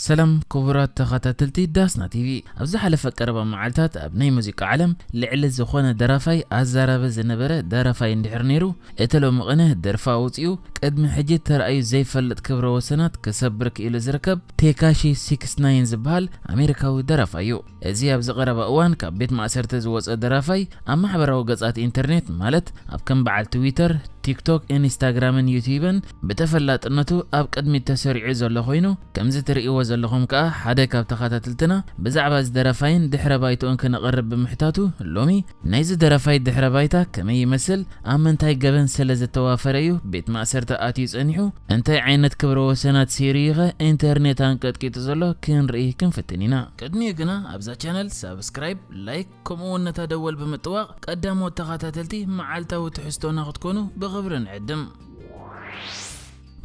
ሰላም ክቡራት ተኸታተልቲ ዳስና ቲቪ። ኣብ ዝሓለፈ ቀረባ መዓልታት ኣብ ናይ ሙዚቃ ዓለም ልዕሊ ዝኾነ ደራፋይ ኣዛራቢ ዝነበረ ደራፋይ እንድሕር ነይሩ፣ እቲ ሎሚ ቅነ ደርፊ ኣውጺኡ ቅድሚ ሕጂ ተራእዩ ዘይፈልጥ ክብረ ወሰናት ክሰብር ክኢሉ ዝርከብ ቴካሺ ሲክስ ናይን ዝበሃል ኣሜሪካዊ ደራፋይ እዩ። እዚ ኣብዚ ቀረባ እዋን ካብ ቤት ማእሰርቲ ዝወጸ ደራፋይ ኣብ ማሕበራዊ ገጻት ኢንተርኔት ማለት ኣብ ከም በዓል ትዊተር፣ ቲክቶክ፣ ኢንስታግራምን ዩቲዩብን ብተፈላጥነቱ ኣብ ቅድሚት ተሰሪዑ ዘሎ ኮይኑ፣ ከምዚ ትርእይዎ ዘለኹም ከኣ ሓደ ካብ ተኸታተልትና ብዛዕባ እዚ ደራፋይን ድሕረ ባይትኡን ክነቕርብ ብምሕታቱ፣ ሎሚ ናይዚ ደራፋይ ድሕረ ባይታ ከመይ ይመስል፣ ኣብ ምንታይ ገበን ስለ ዝተዋፈረ እዩ ቤት ማእሰርቲ ኣትዩ ጸኒሑ፣ እንታይ ዓይነት ክብረ ወሰናት ሲሩ ይኸ ኢንተርኔት ኣንቀጥቂጡ ዘሎ ክንርኢ ክንፍትን ኢና። ቅድሚኡ ግና ኣብዛ ቻነል ሳብስክራይብ፣ ላይክ፣ ከምኡ እውን ነታ ደወል ብምጥዋቕ ቀዳሞት ተኸታተልቲ መዓልታዊ ትሕዝቶና ክትኮኑ ብኽብሪ ንዕድም።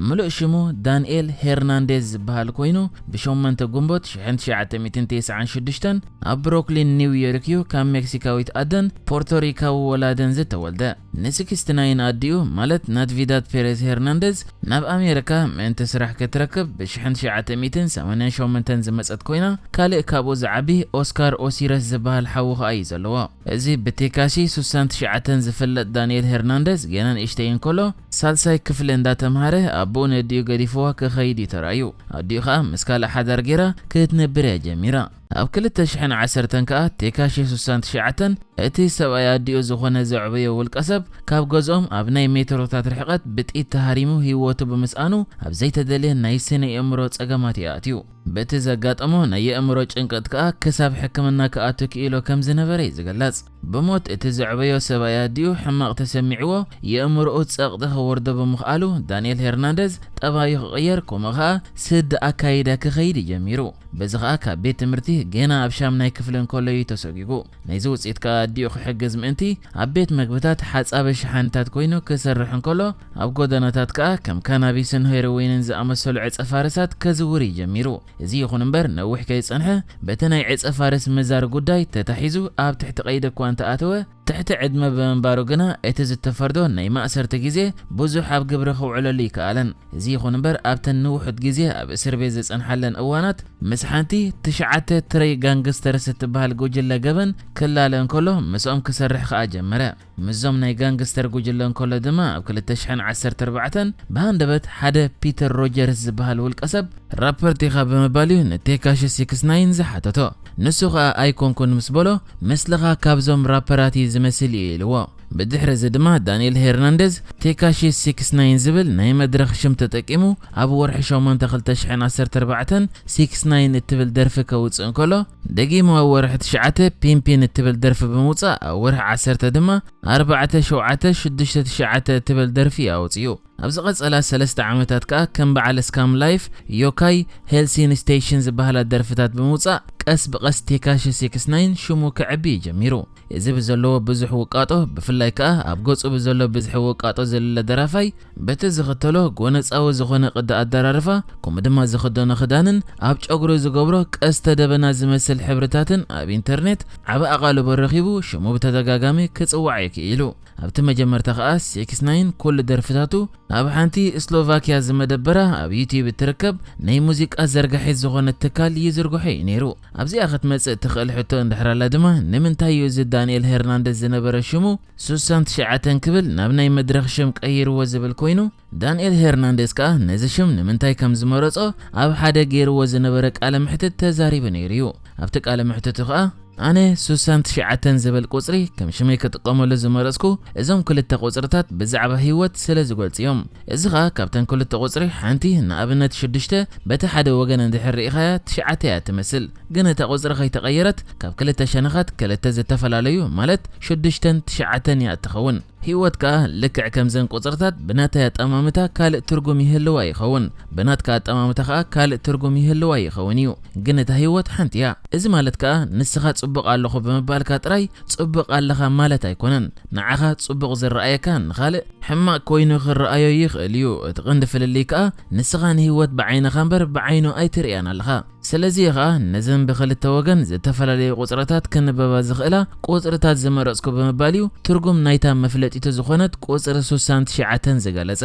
ምሉእ ሽሙ ዳንኤል ሄርናንዴዝ ዝበሃል ኮይኑ፣ ብ ሸሞንተ ግንቦት ሽሕን ትሽዓተ ሚእትን ተስዓን ሽዱሽተን ኣብ ብሮክሊን ኒው ዮርክ እዩ ካብ ሜክሲካዊት ኣደን ፖርቶሪካዊ ወላደን ዝተወልደ። ን ሲክስቲ ናይን ኣዲኡ ማለት ናትቪዳድ ፔሬዝ ሄርናንዴዝ ናብ ኣሜሪካ ምእንቲ ስራሕ ክትረክብ ብ ሽሕን ትሽዓተ ሚእትን ሰማንያን ሸሞንተን ዝመጸት ኮይና፣ ካልእ ካብኡ ዝዓቢ ኦስካር ኦሲረስ ዝበሃል ሓዉ ኸኣ እዩ ዘለዎ። እዚ ብቴካሲ ሱሳን ትሽዓተን ዝፍለጥ ዳንኤል ሄርናንደዝ ገና ንእሽተይ እንከሎ ሳልሳይ ክፍሊ እንዳተምሃረ ኣቦኡ ነዲኡ ገዲፍዋ ክኸይድ እዩ ተራእዩ። ኣዲኡ ኸኣ ምስ ካልእ ሓዳር ጌራ ክትነብር እያ ጀሚራ። ኣብ ክልተ ሽሕን ዓሰርተን ከኣ ቴካሺ ሱሳን ትሽዓተን እቲ ሰብኣይ ኣዲኡ ዝኾነ ዘዕበዮ ውልቀ ሰብ ካብ ገዝኦም ኣብ ናይ ሜትሮታት ርሕቐት ብጥይት ተሃሪሙ ህይወቱ ብምስኣኑ ኣብ ዘይተደልየ ናይ ስነ ኣእምሮ ጸገማት እዩ ኣትዩ። በቲ ዘጋጠሞ ናይ የእምሮ ጭንቀት ከኣ ክሳብ ሕክምና ክኣቱ ክኢሎ ከም ዝነበረ እዩ ዝግለጽ። ብሞት እቲ ዘዕበዮ ሰብኣይ ኣዲኡ ሕማቕ ተሰሚዕዎ የእምሮኡ ጸቕጢ ክወርዶ ብምኽኣሉ ዳንኤል ሄርናንደዝ ጠባዩ ክቕየር ከምኡ ከኣ ስዲ ኣካይዳ ክኸይድ እዩ ጀሚሩ። በዚ ከኣ ካብ ቤት ትምህርቲ ገና ኣብ ሻምናይ ክፍሊ እንከሎ እዩ ተሰጒጉ። ናይዚ ውጽኢት ከኣ ኣዲኡ ክሕግዝ ምእንቲ ኣብ ቤት መግብታት ሓጻቢ ሸሓኒታት ኮይኑ ክሰርሕ እንከሎ ኣብ ጎደናታት ከኣ ከም ካናቢስን ሄሮዊንን ዝኣመሰሉ ዕጸ ፋርሳት ከዝውር እዩ ጀሚሩ። እዚ ይኹን እምበር ነዊሕ ከይጸንሐ በቲ ናይ ዕጸ ፋርስ ምዛር ጉዳይ ተታሒዙ ኣብ ትሕቲ ቀይዲ እኳ እንተኣተወ ትሕቲ ዕድመ ብምንባሩ ግና እቲ ዝተፈርዶ ናይ ማእሰርቲ ግዜ ብዙሕ ኣብ ግብሪ ክውዕለሉ ይከኣለን። እዚ ይኹን እምበር ኣብተን ንውሑድ ግዜ ኣብ እስር ቤት ዝጸንሓለን እዋናት ምስ ሓንቲ ትሽዓተ ትረይ ጋንግስተርስ እትበሃል ጉጅለ ገበን ክላለ እንከሎ ምስኦም ክሰርሕ ከኣ ጀመረ። ምስዞም ናይ ጋንግስተር ጉጅለ እንከሎ ድማ ኣብ ክልተ ሽሕን ዓሰርተ ኣርባዕተን ብሃንደበት ሓደ ፒተር ሮጀርስ ዝበሃል ውልቀ ሰብ ራፐር ዲኻ ብምባል እዩ ንቴካሺ ሲክስ ናይን ዝሓተቶ። ንሱ ኸኣ ኣይኮንኩን ምስ በሎ፣ ምስልኻ ካብዞም ራፐራት እዩ ዝመስል እዩ ኢልዎ። ብድሕሪ እዚ ድማ ዳንኤል ሄርናንደዝ ቴካሺ ሲክስ ናይን ዝብል ናይ መድረኽ ሽም ተጠቂሙ ኣብ ወርሒ ሸሞንተ ክልተ ሽሕን ዓሰርተ ኣርባዕተን ሲክስ ናይን እትብል ደርፊ ከውጽእ እንከሎ፣ ደጊሙ ኣብ ወርሒ ትሽዓተ ፒንፒን እትብል ደርፊ ብምውጻእ ኣብ ወርሒ ዓሰርተ ድማ ኣርባዕተ ሸውዓተ ሽዱሽተ ትሽዓተ እትብል ደርፊ እዩ ኣውጺኡ። ኣብ ዝቐጸላ ሰለስተ ዓመታት ከኣ ከም በዓል ስካም ላይፍ፣ ዮካይ፣ ሄልሲን ስቴሽን ዝበሃላ ደርፍታት ብምውጻእ ቀስ ብቐስ ቴካሺ ሲክስ ናይን ሽሙ ክዕቢ እዩ ጀሚሩ። እዚ ብዘለዎ ብዙሕ ውቃጦ፣ ብፍላይ ከኣ ኣብ ገጹ ብዘሎ ብዝሒ ውቃጦ ዝልለ ደራፋይ፣ በቲ ዝኽተሎ ጎነጻዊ ዝኾነ ቅዲ ኣደራርፋ፣ ከምኡ ድማ ዝኽደኖ ክዳንን ኣብ ጨጉሩ ዝገብሮ ቀስተ ደበና ዝመስል ሕብርታትን ኣብ ኢንተርኔት ዓቢ ኣቓልቦ ረኺቡ ሽሙ ብተደጋጋሚ ክጽዋዕ እዩ ክኢሉ። ኣብቲ መጀመርታ ከኣ ሲክስ ናይን ኩሉ ደርፍታቱ ኣብ ሓንቲ ስሎቫኪያ ዝመደበራ ኣብ ዩቲዩብ እትርከብ ናይ ሙዚቃ ዘርጋሒት ዝኾነት ትካል ይዝርግሖ እዩ ነይሩ። ኣብዚኣ ክትመጽእ ትኽእል ሕቶ እንድሕር ኣላ ድማ፣ ንምንታይ እዩ እዚ ዳንኤል ሄርናንደዝ ዝነበረ ሽሙ ሱሳን ትሽዓተን ክብል ናብ ናይ መድረኽ ሽም ቀይርዎ ዝብል ኮይኑ፣ ዳንኤል ሄርናንደዝ ከኣ ነዚ ሽም ንምንታይ ከም ዝመረጾ ኣብ ሓደ ገይርዎ ዝነበረ ቃለ መሕትት ተዛሪቡ ነይሩ እዩ። ኣብቲ ቃለ መሕትቱ ከኣ፣ ኣነ ሱሳን ትሽዓተን ዝብል ቁጽሪ ከም ሽመይ ክጥቀመሉ ዝመረጽኩ፣ እዞም ክልተ ቁጽርታት ብዛዕባ ህይወት ስለ ዝገልጹ እዮም። እዚ ኸኣ ካብተን ክልተ ቁጽሪ ሓንቲ፣ ንኣብነት ሽዱሽተ፣ በቲ ሓደ ወገን እንድሕር ርኢኻያ ትሽዓተ እያ ትመስል። ግን እታ ቁጽሪ ከይተቐየረት ካብ ክልተ ሸነኻት ክልተ ዝተፈላለዩ ማለት ሽዱሽተን ትሽዓተን እያ እትኸውን። ህይወት ከኣ ልክዕ ከምዘን ቁጽርታት ብናተይ ኣጠማምታ ካልእ ትርጉም ይህልዋ ይኸውን፣ ብናትካ ኣጠማምታ ከኣ ካልእ ትርጉም ይህልዋ ይኸውን እዩ። ግን እታ ህይወት ሓንቲ እያ። እዚ ማለት ከኣ ንስኻ ጽቡቕ ኣለኹ ብምባልካ ጥራይ ጽቡቕ ኣለኻ ማለት ኣይኮነን። ንዓኻ ጽቡቕ ዝረኣየካ ንኻልእ ሕማቕ ኮይኑ ክረኣዮ ይኽእል እዩ። እቲ ቀንዲ ፍልልይ ከኣ ንስኻ ንህይወት ብዓይንኻ እምበር ብዓይኑ ኣይትርእያን ኣለኻ። ስለዚ እዩ ኸኣ ነዘን ብኽልተ ወገን ዝተፈላለዩ ቁጽርታት ክንበባ ዝኽእላ ቁጽርታት ዝመረጽኩ ብምባል እዩ ትርጉም ናይታ መፍለጢ መሸጢቱ ዝኾነት ቁጽሪ ስሳን ትሽዓተን ዝገለጸ።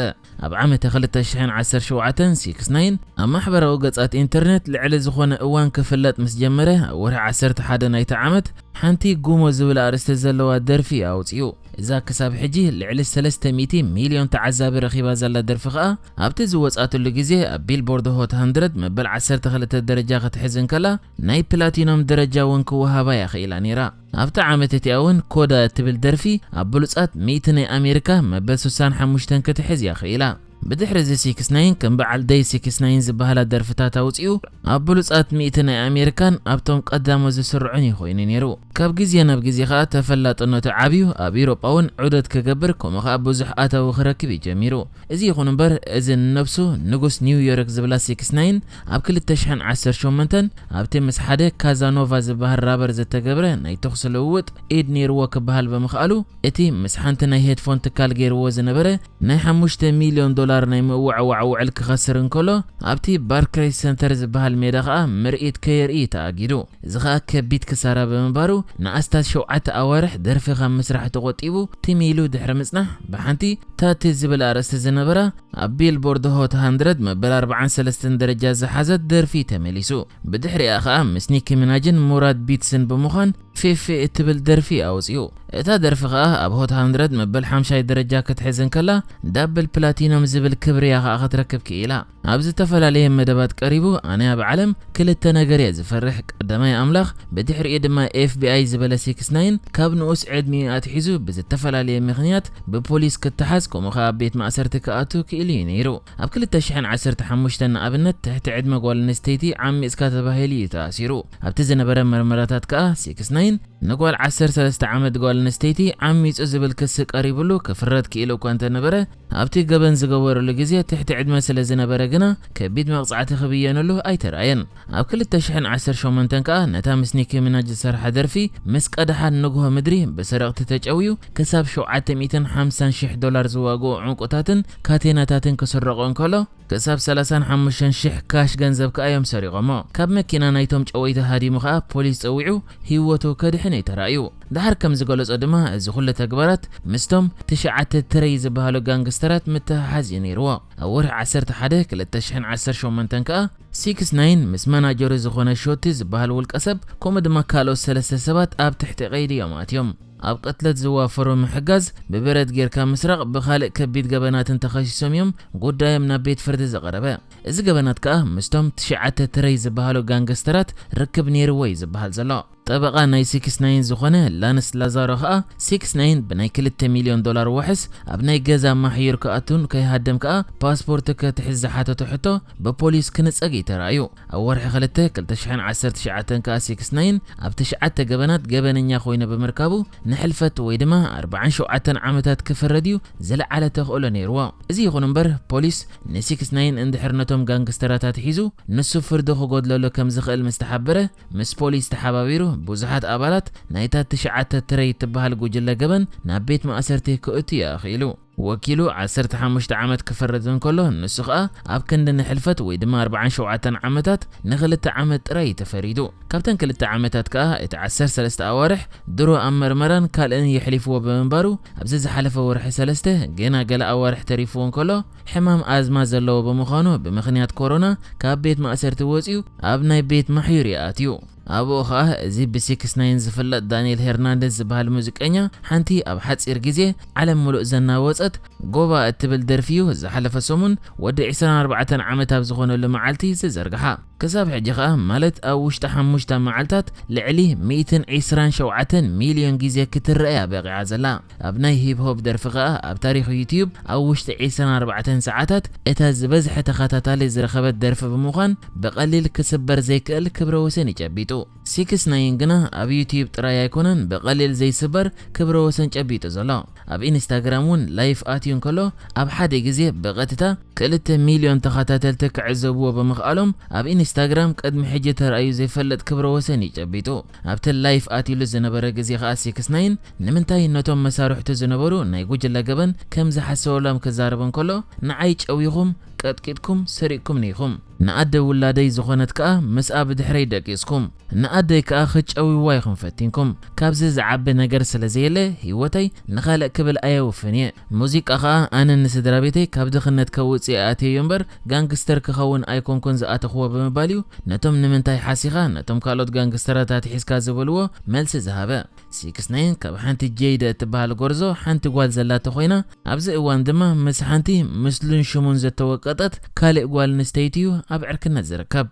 ኣብ ዓመተ ክልተ ሽሕን ዓሰርተ ሸውዓተን ሲክስ ናይን ኣብ ማሕበራዊ ገጻት ኢንተርነት ልዕሊ ዝኾነ እዋን ክፍለጥ ምስ ጀመረ፣ ኣብ ወርሒ ዓሰርተ ሓደ ናይቲ ዓመት ሓንቲ ጉሞ ዝብል ኣርእስቲ ዘለዋ ደርፊ ኣውጺኡ። እዛ ክሳብ ሕጂ ልዕሊ ሰለስተ ሚእቲ ሚልዮን ተዓዛቢ ረኺባ ዘላ ደርፊ ከኣ ኣብቲ ዝወጻትሉ ግዜ ኣብ ቢልቦርድ ሆት ሃንድረድ መበል ዓሰርተ ክልተ ደረጃ ክትሕዝ እንከላ፣ ናይ ፕላቲኖም ደረጃ እውን ክወሃባ እያ ክኢላ ነይራ። ኣብቲ ዓመት እቲኣ እውን ኮዳ እትብል ደርፊ ኣብ ብሉጻት ሚእቲ ናይ ኣሜሪካ መበል ስሳን ሓሙሽተን ክትሕዝ እያ ክኢላ። ብድሕሪ እዚ ሲክስ ናይን ከም በዓል ደይ ሲክስ ናይን ዝበሃላ ደርፍታት ኣውጺኡ ኣብ ብሉጻት ሚእቲ ናይ ኣሜሪካን ኣብቶም ቀዳሞት ዝስርዑን እዩ ኮይኑ ነይሩ። ካብ ግዜ ናብ ግዜ ከኣ ተፈላጥነቱ ዓብዩ ኣብ ኤውሮጳ እውን ዑደት ክገብር ከምኡ ከኣ ብዙሕ ኣታዊ ክረክብ እዩ ጀሚሩ። እዚ ይኹን እምበር እዚ ንነብሱ ንጉስ ኒውዮርክ ዝብላ ሲክስ ናይን ኣብ ክልተ ሽሕን ዓሰርተ ሸሞንተን ኣብቲ ምስ ሓደ ካዛኖቫ ዝበሃል ራበር ዝተገብረ ናይ ተኹሲ ልውውጥ ኢድ ነይርዎ ክበሃል ብምኽኣሉ፣ እቲ ምስ ሓንቲ ናይ ሄድፎን ትካል ገይርዎ ዝነበረ ናይ ሓሙሽተ ሚልዮን ዶላር ናይ ምውዕዋዕ ውዕል ክኸስር እንከሎ፣ ኣብቲ ባርክሌይስ ሰንተር ዝበሃል ሜዳ ከኣ ምርኢት ከየርኢ ተኣጊዱ። እዚ ከኣ ከቢድ ክሳራ ብምንባሩ፣ ንኣስታት ሸውዓተ ኣዋርሕ ደርፊ ካብ ምስራሕ ተቖጢቡ ትም ኢሉ ድሕሪ ምጽናሕ፣ ብሓንቲ ታቲ ዝብል ኣርእስቲ ዝነበራ ኣብ ቢልቦርድ ሆት ሃንድረድ መበል ኣርባዓን ሰለስተን ደረጃ ዝሓዘት ደርፊ ተመሊሱ። ብድሕሪኣ ከኣ ምስ ኒኪ ሚናጅን ሙራድ ቢትስን ብምዃን ፌፌ እትብል ደርፊ ኣውጺኡ። እታ ደርፊ ከኣ ኣብ ሆት ሃንድረድ መበል ሓምሻይ ደረጃ ክትሕዝ እንከላ፣ ዳብል ፕላቲኖም ዝብል ክብሪ እያ ከኣ ክትረክብ ክኢላ። ኣብ ዝተፈላለየ መደባት ቀሪቡ፣ ኣነ ኣብ ዓለም ክልተ ነገር እየ ዝፈርሕ። ቀዳማይ ኣምላኽ፣ ብድሕሪኡ ድማ ኤፍ ቢ ኣይ ዝበለ ሲክስ ናይን ካብ ንኡስ ዕድሚኡ ኣትሒዙ ብዝተፈላለየ ምኽንያት ብፖሊስ ክተሓዝ፣ ከምኡ ከኣ ኣብ ቤት ማእሰርቲ ክኣቱ ክኢሉ እዩ ነይሩ። ኣብ ክልተ ሽሕን ዓሰርተ ሓሙሽተን ንኣብነት ትሕቲ ዕድመ ጓል ኣንስተይቲ ዓሚጽካ ተባሂሉ እዩ ተኣሲሩ። ኣብቲ ዝነበረ መርመራታት ከኣ ሲክስ ናይን ንጓል ዓሰርተ ሰለስተ ዓመት ጓል ኣንስተይቲ ዓሚጹ ዝብል ክሲ ቀሪብሉ ክፍረድ ክኢሉ እኳ እንተነበረ፣ ኣብቲ ገበን ዝገበረሉ ግዜ ትሕቲ ዕድመ ስለ ዝነበረ ግና ከቢድ መቕጻዕቲ ክብየነሉ ኣይተራእየን። ኣብ ክልተ ሽሕን ዓሰርተ ሸሞንተን ከኣ ነታ ምስ ኒኪ ሚናጅ ዝሰርሓ ደርፊ ምስ ቀድሓ ንግሆ ምድሪ ብሰረቕቲ ተጨውዩ ክሳብ ሸውዓተ ሚእትን ሓምሳን ሽሕ ዶላር ዝዋግኡ ዕንቁታትን ካቴናታትን ክስረቑ እንከሎ፣ ክሳብ ሰላሳን ሓሙሽተን ሽሕ ካሽ ገንዘብ ከኣ እዮም ሰሪቖሞ። ካብ መኪና ናይቶም ጨወይቲ ሃዲሙ ከኣ ፖሊስ ጸዊዑ ህይወቱ ከድሕን እዩ ተራእዩ። ደሓር ከም ዝገለጾ ድማ እዚ ኩሉ ተግባራት ምስቶም ትሽዓተ ትረይ ዝበሃሉ ጋንግስተራት ምትሕሓዝ እዩ ነይርዎ። ኣብ ወርሒ ዓሰርተ ሓደ ክልተ ሽሕን ዓሰርተ ሸሞንተን ከኣ ሲክስ ናይን ምስ መናጀሩ ዝኾነ ሾቲ ዝበሃል ውልቀ ሰብ ከምኡ ድማ ካልኦት ሰለስተ ሰባት ኣብ ትሕቲ ቀይዲ እዮም ኣትዮም። ኣብ ቅትለት ዝዋፈሩ ምሕጋዝ፣ ብብረት ጌርካ ምስራቕ፣ ብኻልእ ከቢድ ገበናትን ተኸሲሶም እዮም ጉዳዮም ናብ ቤት ፍርዲ ዝቐረበ። እዚ ገበናት ከኣ ምስቶም ትሽዓተ ትረይ ዝበሃሉ ጋንግስተራት ርክብ ነይርዎ እዩ ዝበሃል ዘሎ። ጠበቓ ናይ ሲክስ ናይን ዝኾነ ላንስ ላዛሮ ከኣ ሲክስ ናይን ብናይ ክልተ ሚልዮን ዶላር ዋሕስ ኣብ ናይ ገዛ ማሕዩር ክኣቱን ከይሃደም ከኣ ፓስፖርት ክትሕዝ ዝሓተቶ ሕቶ ብፖሊስ ክንጸግ እዩ ተራእዩ። ኣብ ወርሒ ክልተ ክልተ ሽሕን ዓሰርተ ትሽዓተን ከኣ ሲክስ ናይን ኣብ ትሽዓተ ገበናት ገበነኛ ኮይኑ ብምርካቡ ንሕልፈት ወይ ድማ ኣርባዓን ሸውዓተን ዓመታት ክፍረድ እዩ ዝለዓለ ተኽእሎ ነይርዎ። እዚ ይኹን እምበር ፖሊስ ንሲክስ ናይን እንድሕር ነቶም ጋንግስተራት ኣትሒዙ ንሱ ፍርዲ ክጎድለሉ ከም ዝኽእል ምስ ተሓበረ ምስ ፖሊስ ተሓባቢሩ ብዙሓት ኣባላት ናይታ ትሽዓተ ትረይ እትበሃል ጉጅለ ገበን ናብ ቤት ማእሰርቲ ክእቱ እዩ ኣኽኢሉ። ወኪሉ ዓሰርተ ሓሙሽተ ዓመት ክፈርድ እንከሎ፣ ንሱ ኸኣ ኣብ ክንዲ ንሕልፈት ወይ ድማ ኣርባዓን ሸውዓተን ዓመታት ንኽልተ ዓመት ጥራይ እዩ ተፈሪዱ። ካብተን ክልተ ዓመታት ከኣ እቲ ዓሰርተ ሰለስተ ኣዋርሕ ድሮ ኣብ መርመራን ካልእን የሕሊፍዎ ብምንባሩ፣ ኣብዚ ዝሓለፈ ወርሒ ሰለስተ ገና ገለ ኣዋርሕ ተሪፍዎ እንከሎ፣ ሕማም ኣዝማ ዘለዎ ብምዃኑ ብምኽንያት ኮሮና ካብ ቤት ማእሰርቲ ወጺኡ ኣብ ናይ ቤት ማሕዩር እዩ ኣትዩ። ኣብኡ ኸኣ እዚ ብሲክስ ናይን ዝፍለጥ ዳንኤል ሄርናንደዝ ዝበሃል ሙዚቀኛ ሓንቲ ኣብ ሓጺር ግዜ ዓለም ምሉእ ዘናወጸት ጎባ እትብል ደርፊ እዩ ዝሓለፈ ሰሙን ወዲ ዕስራን ኣርባዕተን ዓመት ኣብ ዝኾነሉ መዓልቲ ዝዘርግሓ። ክሳብ ሕጂ ኸኣ ማለት ኣብ ውሽጢ ሓሙሽተ መዓልታት ልዕሊ ሚእትን ዕስራን ሸውዓተን ሚልዮን ግዜ ክትረኣ እያ በቒዓ ዘላ። ኣብ ናይ ሂፕ ሆፕ ደርፊ ኸኣ ኣብ ታሪኽ ዩትዩብ ኣብ ውሽጢ ዕስራን ኣርባዕተን ሰዓታት እታ ዝበዝሐ ተኸታታሊ ዝረኸበት ደርፊ ብምዃን ብቐሊል ክስበር ዘይክእል ክብረ ወሰን እዩ ጨቢጡ። ሲክስ ናይን ግና ኣብ ዩትዩብ ጥራይ ኣይኮነን ብቐሊል ዘይስበር ክብረ ወሰን ጨቢጡ ዘሎ። ኣብ ኢንስታግራም እውን ላይፍ ኣትዩ እንከሎ ኣብ ሓደ ግዜ ብቐጥታ ክልተ ሚልዮን ተኸታተልቲ ክዕዘብዎ ብምኽኣሎም ኣብ ኢንስታግራም ቅድሚ ሕጂ ተራእዩ ዘይፈልጥ ክብረ ወሰን እዩ ጨቢጡ። ኣብቲ ላይፍ ኣትዩሉ ዝነበረ ግዜ ኸኣ ሲክስ ናይን ንምንታይ ነቶም መሳርሕቱ ዝነበሩ ናይ ጉጅለ ገበን ከም ዝሓሰወሎም ክዛረብ እንከሎ፣ ንዓይ ጨዊኹም ቀጥቂጥኩም ሰሪቕኩምኒ ኢኹም። ንኣደ ውላደይ ዝኾነት ከኣ ምስኣ ብድሕረይ ደቂስኩም፣ ንኣደይ ከኣ ክትጨውይዋ ኢኹም ፈቲንኩም። ካብዚ ዝዓቢ ነገር ስለ ዘየለ ህይወተይ ንኻልእ ክብል ኣየውፍን እየ። ሙዚቃ ከኣ ኣነን ንስድራ ቤተይ ካብ ድኽነት ከውጽእ እየ ኣትየዮ እምበር ጋንግስተር ክኸውን ኣይኮንኩን ዝኣተኽዎ ብምባል እዩ ነቶም ንምንታይ ሓሲኻ ነቶም ካልኦት ጋንግስተራት ኣትሒዝካ ዝበልዎ መልሲ ዝሃበ። ሲክስ ናይን ካብ ሓንቲ ጄይደ እትበሃል ጎርዞ ሓንቲ ጓል ዘላቶ ኮይና ኣብዚ እዋን ድማ ምስ ሓንቲ ምስሉን ሽሙን ዘተወቀጠት ካልእ ጓል ኣንስተይቲ እዩ ኣብ ዕርክነት ዝርከብ።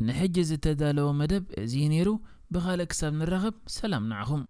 ንሕጂ ዝተዳለወ መደብ እዚ እዩ ነይሩ። ብኻልእ ክሳብ ንራኸብ ሰላም ንዓኹም።